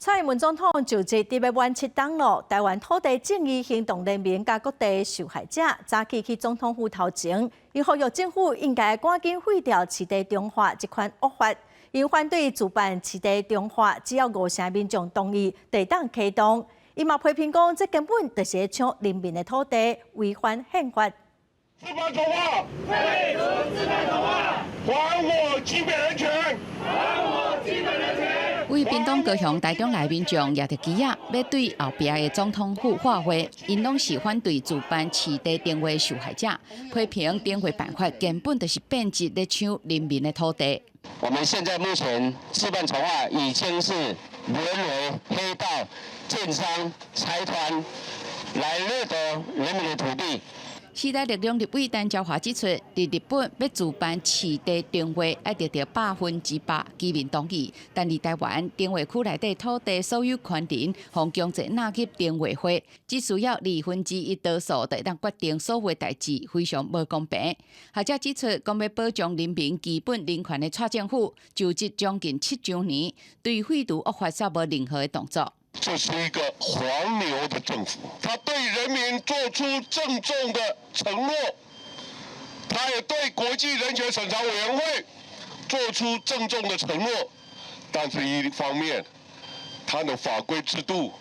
蔡英文總統就職佇欲滿7冬囉，台灣土地正義行動聯盟佮各地受害者早起去總統府頭前，𪜶呼籲政府應該趕緊廢掉市地重劃這款惡法。𪜶反對自辦市地重劃，只要五成民眾同意，就會當啟動。𪜶嘛批評講，這根本就是搶人民的土地，違反憲法。自辦重劃，廢除自辦重劃，還我基本人權，還我基本人權。為屏東、高雄、台中來民眾攑著旗仔，欲對後壁的總統府喊話，𪜶攏是反對自辦市地重劃受害者，批評重劃辦法根本就是變質咧搶人民的土地。我們現在目前自辦重劃已經是淪為黑道、建商、財團來掠奪人民的土地。時代力量立委陳椒華指出，佇日本欲自辦市地重劃，愛得著8%居民同意，但佇台灣重劃區內底土地所有權人，予強制納入重劃會，只需要1/2多數就會當決定所有代誌，非常無公平。學者指出，講欲保障人民基本人權的蔡政府，就職將近7週年，對廢除惡法煞無任何的動作。這是一個黃牛的政府，他對人民做出鄭重的承諾，他也對國際人權審查委員會做出鄭重的承諾，但是一方面，他的法規制度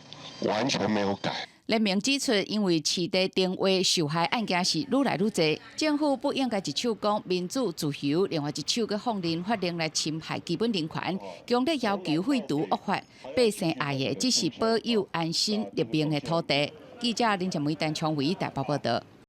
完全沒有改。聯盟指出，因為市地重劃受害案件是愈來愈濟，政府不應該一手講民主自由，另外一手閣放任法令來侵害基本人權，強烈要求廢除惡法。百姓愛的只是保有安身立命的土地。記者林靜梅、陳昌維台北報道。